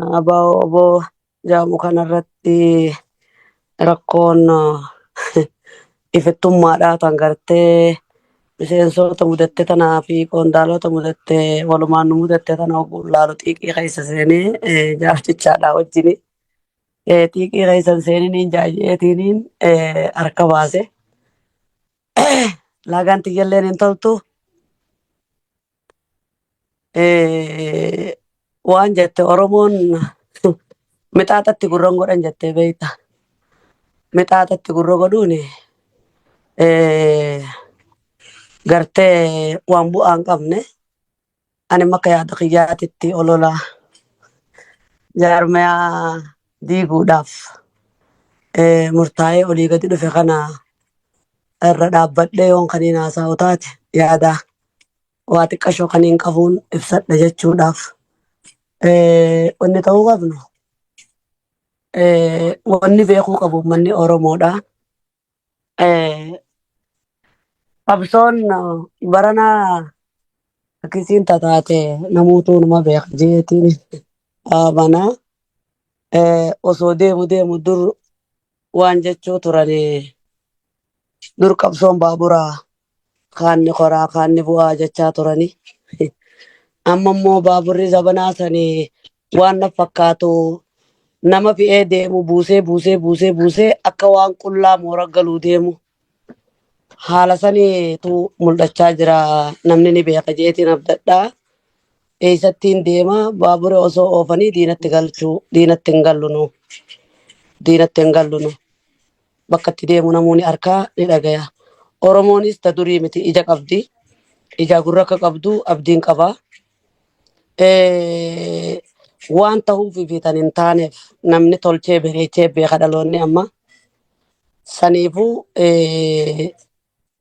ABO jedhamu kanarratti rakkoon ifittummaadhaa tan gartee miseensota mudatte tanaa fi qondaalota mudatte walumaan nu mudatte tana ogguun laalu xiiqii keessa seenee jaartichaadhaa wajjini xiiqii keessa hin seeniniin jaayyeetiiniin harka baase. Laagaan tiyyalleen hin toltu. Waan jette Oromoon mixaaxatti gurra hin godhan jettee beekta. Mixaaxatti gurra godhuun gartee waan bu'aa hin qabne. Ani akka yaada kiyyaatitti olola jaarmayaa diiguudhaaf murtaa'ee olii gadi dhufe kana irra dhaabbadhee yoon kaniin haasa'u taate yaada waa xiqqashoo kaniin qabuun ibsadha jechuudhaaf. Wanni ta'uu qabnu wanni beekuu qabu uummanni Oromoodha. Qabsoon baranaa akkasiin tataate namuutuu numa beeka jeetiin amana. Osoo deemu deemu dur waan jechuu turanii dur qabsoon baaburaa kaanni koraa kaanni bu'aa jechaa turanii. Amma immoo baaburri zabanaa sanii waan na fakkaatu nama fe'ee deemu buusee buusee buusee buusee akka waan qullaa moora galuu deemu haala saniitu mul'achaa jira. Namni ni beeka jeetiin abdadhaa. Eessattiin deema baabura osoo oofanii diinatti galchuu diinatti hin gallu nu diinatti hin gallu nu bakka itti deemu namoonni harkaa ni dhagaya. Oromoonis ta durii miti ija qabdi. Ija gurra akka qabdu abdiin qaba. Waan ta'uuf fi tan hin taaneef namni tolchee bareechee beeka dhaloonni amma. Saniifuu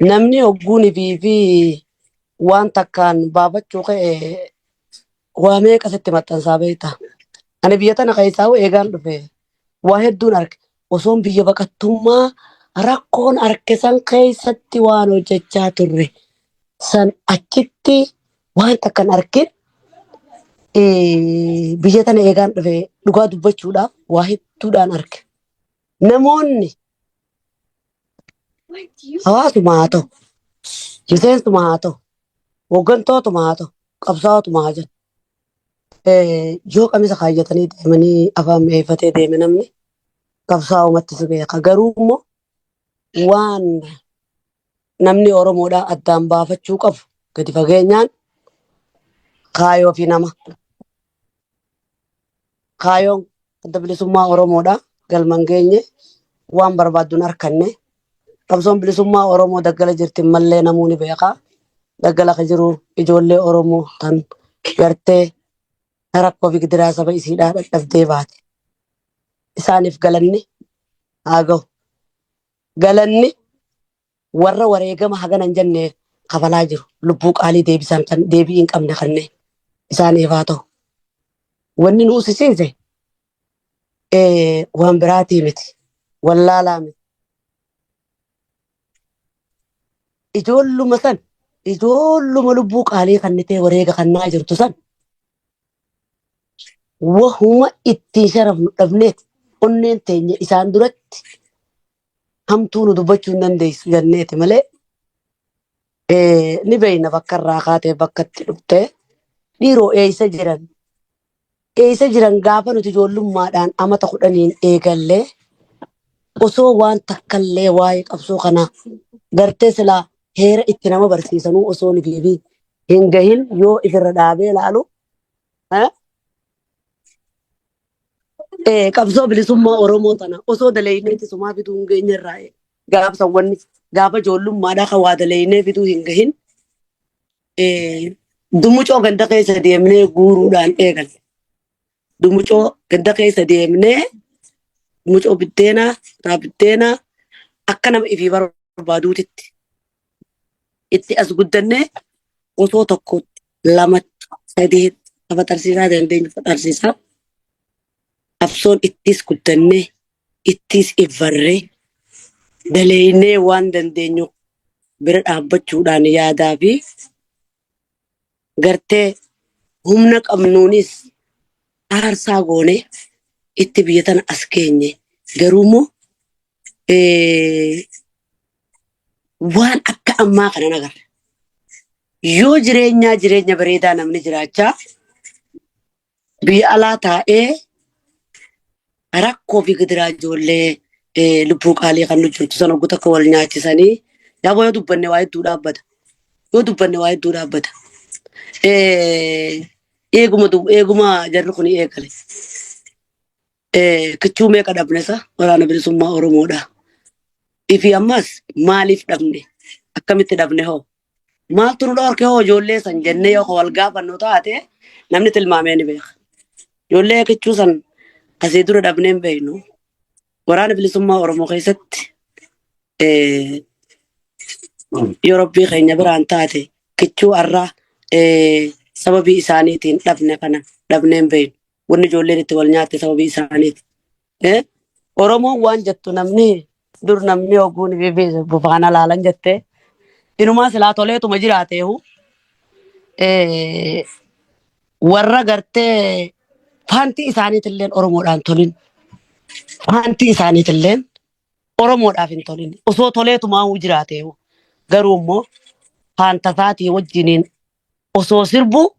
namni hogguunii fi waan takkaan baafachuu ka'e waa meeqa sitti maxxansaa beekta. Ani biyya tana keessaa eegaan dhufe waa hedduun arge. Osoon biyya baqattummaa rakkoon arge san keessatti waan hojjechaa turre san achitti waan takkan argin biyya tana eegaan dhufe dhugaa dubbachuudhaaf waa hedduudhaan arge. Namoonni hawaasuma haa ta'u, miseensuma haa ta'u, hooggantootuma haa ta'u, qabsaa'otuma haa jedhu. Yoo qamisa kaayyatanii deemanii afaan mi'eeffatee deeme namni qabsaa'umatti si beeka. Garuu immoo waan namni Oromoodhaa addaan baafachuu qabu gadi fageenyaan kaayoo fi nama. Kaayoon adda bilisummaa Oromoodhaa galma hin geenye waan barbaaddu hin arkanne. Qabsoon bilisummaa Oromoo daggala jirti mallee namuu ni beeka. Daggala ka jiru ijoollee Oromoo tan gartee rakkoo fi gidiraa saba isiidhaa dhadhabdee baate. Isaaniif galanni haa gahu. Galanni warra wareegama hagana hin jenne kafalaa jiru. Lubbuu qaalii deebisaan kan deebii hin qabne kanneen isaaniif haa ta'u. Wanni nu usisiise waan biraatii miti. Wallaalaa miti. Ijoolluma san ijoolluma lubbuu qaalii kannitee wareega kannaa jirtu san wahuma ittiin sharafnu dhabneet onneen teenya isaan duratti hamtuu nu dubbachuu hin dandeessu jenneeti malee ni beeyna bakka irraa kaatee bakka itti dhuftee dhiiroo eessa jiran eessa jiran gaafa nuti ijoollummaadhaan amata 10n eegallee osoo waan takkallee waa'ee qabsoo kanaa gartee silaa heera itti nama barsiisanuu osoo nuti hin gahin yoo ifirra dhaabee ilaalu qabsoo bilisummaa Oromoo tana osoo daleeyneeti sumaa fiduu hin geenye irraa gaafsa wanni gaafa ijoollummaadhaa kan waa daleeynee fiduu hin gahin dumucoo ganda keessa deemnee guuruudhaan eegalle. Dumucoo ganda keessa deemnee dumucoo biddeenaa kutaa biddeenaa akka nama ifii barbaaduutitti itti as guddannee osoo tokkotti lamatti sadiitti faxarsiisaa dandeenyu faxarsiisaa qabsoon ittis guddannee ittis iffarree daleeynee waan dandeenyu bira dhaabbachuudhaan yaadaa fi gartee humna qabnuunis Aarsaa goonee itti biyya tana as geenye. Garuu immoo waan akka ammaa kana nagarra. Yoo jireenyaa jireenya bareedaa namni jiraachaa biyya alaa taa'ee rakkoo fi gidiraa ijoollee lubbuu qaalii kan nu jirtu sana oggu takka wal nyaachisanii yaaboo yoo dubbanne waa hedduu dhaabbata. Yoo dubbanne waa hedduu dhaabbata. Eeguma eeguma jarri kun eegale. Kichuu meeqa dhabne isa waraana bilisummaa Oromoodha. Ifi ammas maaliif dhabne? Akkamitti dhabne hoo? Maaltu nu dhorke hoo ijoollee san jennee yoo wal gaafannu taate namni tilmaamee ni beeka. Ijoollee kichuu san asii dura dhabnee hin beeknu. Waraana bilisummaa Oromoo keessatti yoo rabbii keenya biraan taate kichuu har'a sababii isaaniitiin dhabne kana dhabnee hin beeknu. Wanni ijoolleen itti wal nyaatte sababii isaaniiti. Oromoon waan jettu namni dur namni ogguun fi bufaana laalan jette inumaa silaa toleetuma jiraateehu warra gartee faantii isaaniitilleen Oromoodhaan tolin faantii isaaniitilleen Oromoodhaaf hin tolin osoo toleetumaa jiraateehu garuu immoo faantasaatii wajjiniin osoo sirbu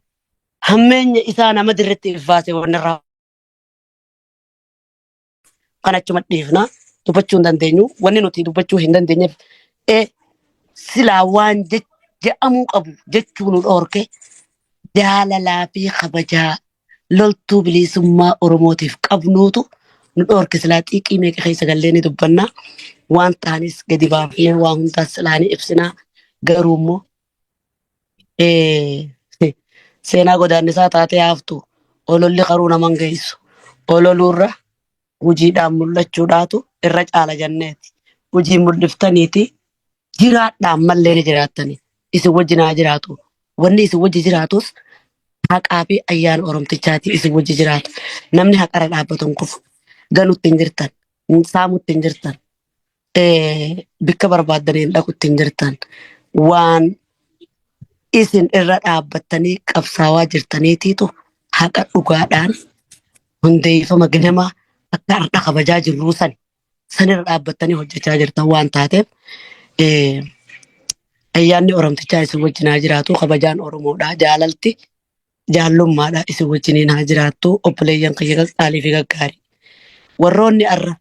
hammeenya isaa nama dirritti iffaase wanni irraa kan achuma dhiifna dubbachuu hin dandeenyu wanni nuti dubbachuu hin dandeenyeef silaa waan je'amuu qabu jechuu nu dhoorke jaalalaa fi kabajaa loltuu bilisummaa Oromootiif qabnuutu nu dhoorke silaa xiiqii meeqa keessa gallee ni dubbanna waan taanis gadi baafnee waan hundaas silaa ni ibsinaa garuu immoo seenaa godaannisaa taatee haftu ololli qaruu naman geessu ololuurra hojiidhaan mul'achuudhaatu irra caala jenneeti. Hojii mul'iftaniiti jiraadhaan mallee ni jiraattani. Isin wajjin haa jiraatu. Wanni isin wajji jiraatus haqaa fi ayyaana Oromtichaati isin wajji jiraata. Namni haqarra dhaabbatu hin kufu. Galutti hin jirtan. Saamutti hin jirtan. Bikka barbaaddaniin dhaqutti hin jirtan. Waan isin irra dhaabbattanii qabsaawaa jirtaniitiitu haqa dhugaadhaan hundeeffama ganamaa akka har'a kabajaa jirruu sani sanirra dhaabbattanii hojjechaa jirtan waan taateef ayyaanni Oromtichaa isin wajjin haa jiraatu kabajaan Oromoodha jaalalti jaallummaadha isin wajjiniin haa jiraattu obboleeyyan kiyya qaqqaalii fi gaggaarii warroonni har'a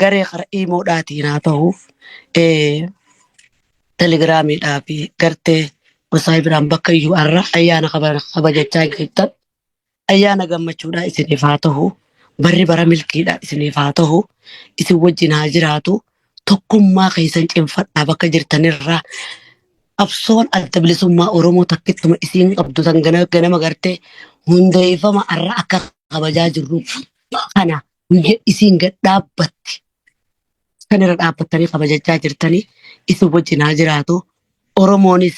garee kara iimoodhaatiin haa ta'u telegiraamiidhaa fi gartee gosaa biraan bakka iyyuu har'a ayyaana kabajachaa jirtan ayyaana gammachuudhaa isiniif haa ta'u barri bara milkiidhaa isiniif haa ta'u isin wajjin haa jiraatu tokkummaa keessan cimfadhaa bakka jirtanirraa qabsoon adda bilisummaa Oromoo takkittuma isiin qabdu tan ganama gartee hundeeffama har'a akka kabajaa jirru kana guyya isiin gad dhaabbatti kan irra dhaabbattanii kabajachaa jirtanii isin wajjin haa jiraatu. Oromoonis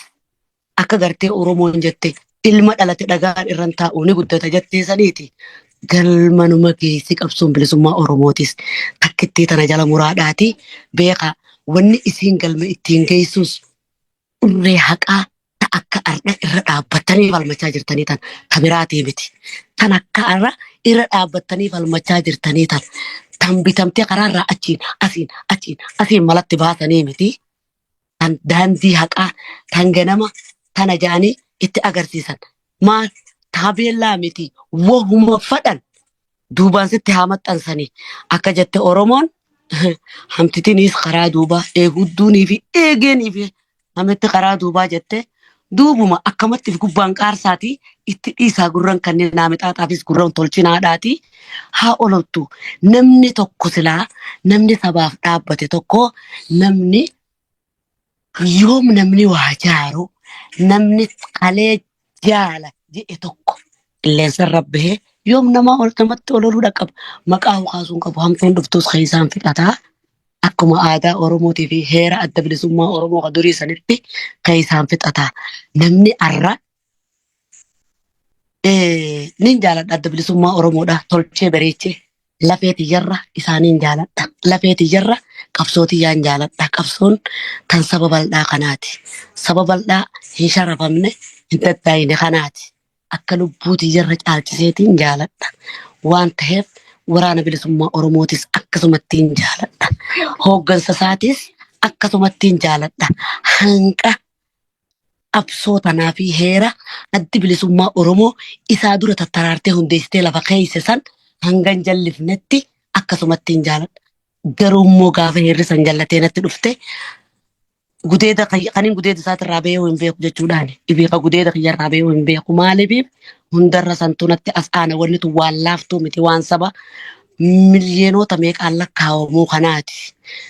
akka gartee Oromoon jette ilma dhalate dhagaan irran taa'u ni guddata jettee saniiti. Galmanuma geessi qabsoon bilisummaa Oromootis takkittii tana jala muraadhaati beekaa wanni isiin galma ittiin geessus urree haqaa ta akka har'a irra dhaabbattanii falmachaa jirtanii tan ta biraatii miti. Tan akka har'a irra dhaabbattanii falmachaa jirtanii tan tan bitamtee karaarraa achiin asiin achiin asiin malatti baasanii miti. Tan daandii haqaa tan ganama tana ja'anii itti agarsiisan. Maal taabeellaa miti wahuma fadhan duubaan sitti haa maxxansanii akka jette Oromoon hamtitiniis karaa duubaa eegudduunii fi eegeenii fi hamitti karaa duubaa jette duubuma akkamatti gubbaan qaarsaatii itti dhiisaa gurran kanneen naamixaaxaafis gurran tolchinaadhaatii haa ololtu namni tokko silaa namni sabaaf dhaabbate tokko namni yoom namni waa jaaru namni kalee jaala jedhe tokko qilleensa irra bahee yoom nama ol namatti ololuu dhaqqaba maqaa kaasuun qabu hamtuun dhuftus keessaan fixataa akkuma aadaa Oromootii fi heera adda bilisummaa Oromoo kan durii sanitti keessaan fixataa namni arra nin jaaladha adda bilisummaa Oromoodha tolchee bareechee lafee tiyyarra isaaniin jaaladha lafee tiyyarra qabsoo tiyyaan jaaladha qabsoon tan saba bal'aa kanaati saba bal'aa hin sharafamne hin daddaayine kanaati. Akka lubbuu tiyyarra caalchiseetiin jaaladha. Waan taheef waraana bilisummaa Oromootis akkasumattiin jaaladha. Hooggansa isaatis akkasumattiin jaaladha. Hanqa qabsoo tanaa fi heera addi bilisummaa Oromoo isaa dura tattaraartee hundeessitee lafa keeyse san hangan jallifnetti akkasumattiin jaaladha. Garuu immoo gaafa heerri san jallatee natti dhufte gudeeda kanin gudeeda isaatirraa bahee hin beeku jechuudhaan beeka gudeeda kiyyarraa bahee hin beeku maaliif hundarra santuu natti as aana wanni tun waan laaftuu miti waan saba miliyoonota meeqaan lakkaawamuu kanaati.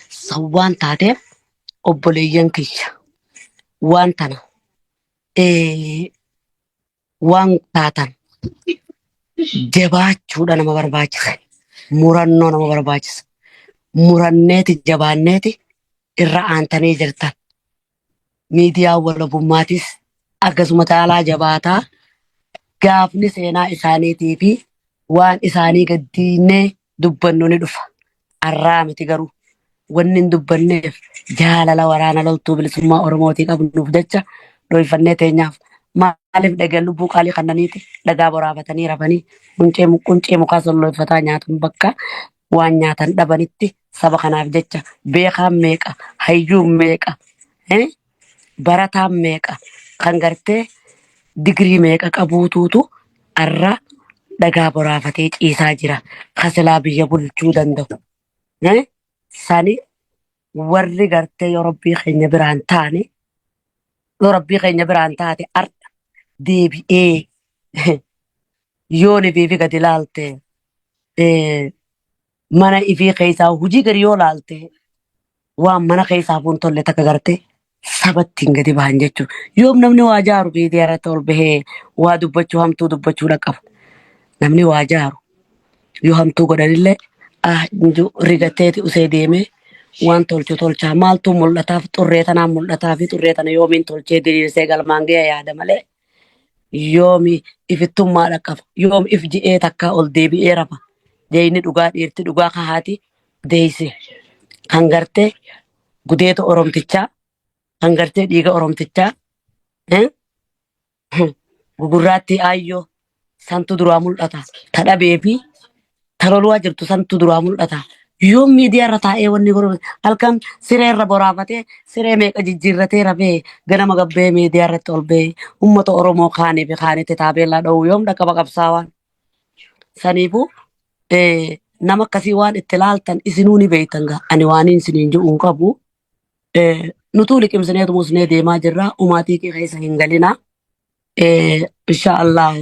San waan taateef obboleeyyan kiyya waan tana waan taatan jabaachuudha nama barbaachisa. Murannoo nama barbaachisa. Muranneeti jabaanneeti irra aantanii jirtan. Miidiyaa walabummaatis akkasuma caalaa jabaataa gaafni seenaa isaaniitii fi waan isaanii gaddiinee dubbannu ni dhufa. Arraa miti garuu wanni hin dubbanneef jaalala waraana loltuu bilisummaa Oromootii qabnuuf jecha dhoyfannee teenyaaf maaliif dhagaan lubbuu qaalii kannaniiti dhagaa boraafatanii rafanii quncee mukaa solloifataa nyaatan bakka waan nyaatan dhabanitti saba kanaaf jecha beekaan meeqa hayyuun meeqa barataan meeqa kan gartee digirii meeqa qabuutuutu arra dhagaa boraafatee ciisaa jira kasilaa biyya bulchuu danda'u. Sani warri gartee yoo rabbii keenya biraan taane yoo rabbii keenya biraan taate arra deebi'ee yoo ni fi gadi laalte mana ifii keessaa hojii gadi yoo laalte waan mana keessaa fuun tolle takka gartee sabattiin gadi bahan jechuudha. Yoom namni waa jaaru miidiyaa irratti ol bahee waa dubbachuu hamtuu dubbachuu qaba. Namni waa jaaru yoo hamtuu godhanillee ah rigateeti usee deemee waan tolchu tolchaa maaltu mul'ataaf xurree tanaan mul'ataa fi xurree tana yoomiin tolchee diriirsee galmaan ga'e yaada malee yoomi ifittummaa dhaqqaba yoom if ji'ee takkaa ol deebi'ee rafa deeyni dhugaa dhiirti dhugaa kahaati deeyse kan gartee gudeeta oromtichaa kan gartee dhiiga oromtichaa gugurraattii aayyoo santu duraa mul'ata. Ta dhabee fi ta loluwaa jirtu santu duraa mul'ata. Yoom miidiyaa irra taa'ee wanni godhu halkan siree irra boraafatee siree meeqa jijjiirratee rafee ganama gabbee miidiyaa irratti ol ba'ee uummata Oromoo kaanii fi kaanitti taabeellaa dha'uu yoom dhaqqaba qabsaawaan. Saniifuu nama akkasii waan itti laaltan isinuu ni beektan gaa ani waan isiniin jedhu hin qabu. Nutuu liqimsineetu musnee deemaa jirra umaatii kee keessa hin galinaa. Insha Allah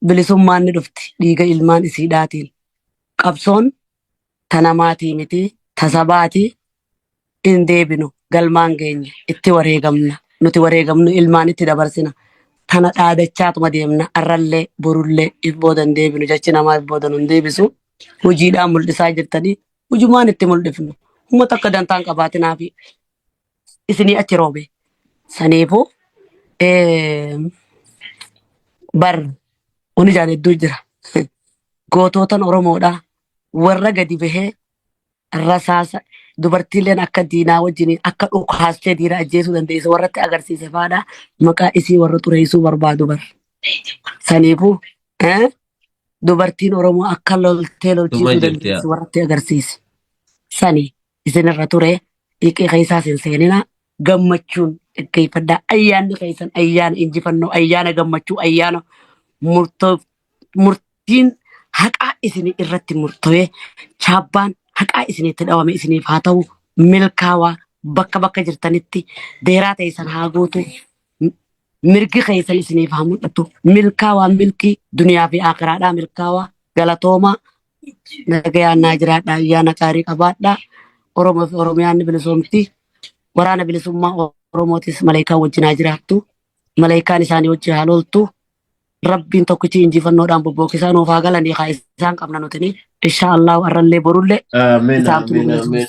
bilisummaan ni dhufti dhiiga ilmaan isiidhaatiin. Qabsoon ta namaatii miti ta sabaati hin deebinu galmaan geenye itti wareegamna nuti wareegamnu ilmaan itti dabarsina tana dhaadachaatuma deemna arrallee borullee if booda hin deebinu jechi namaa if booda nu hin deebisu hojiidhaan mul'isaa jirtanii hujumaan itti mul'ifnu uummata akka dantaan qabaatinaa fi isinii achi roobe saniifuu bar oni jaan hedduu jira gootootan Oromoodha warra gadi bahee rasaasa dubartiileen akka diinaa wajjin akka dhukaastee diina ajjeesuu dandeessu warratti agarsiise faadha maqaa isii warra xureessuu barbaadu bar saniifuu dubartiin Oromoo akka loltee Dhuma lolchiisuu jirti yaa. dandeessu warratti agarsiise sani isinirra ture dhiqee keessaas hin seenina gammachuun dhaggeeffadhaa ayyaanni keessan ayyaana injifannoo ayyaana gammachuu ayyaana murtoo murtiin haqaa isin irratti murtoo'ee chaabbaan haqaa isinitti dhawame isiniif haa ta'u milkaawaa bakka bakka jirtanitti deeraa teessan haa guutu mirgi keessan isiniif haa mul'atu milkaawaa milkii duniyaa fi akiraadhaa milkaawaa galatoomaa nagayaan naa jiraadhaa ayyaana gaarii qabaadhaa Oromoo fi Oromiyaan ni bilisoomti waraana bilisummaa Oromootis maleekaan wajjin haa jiraattu maleekaan isaanii wajjin haa loltu rabbiin tokkichi injifannoodhaan bobbookisaa nuuf haa galanii haa isaan qabna nuti insha Allah arrallee borullee Amiin isaantu nu amiin amiin. bilisoomsa.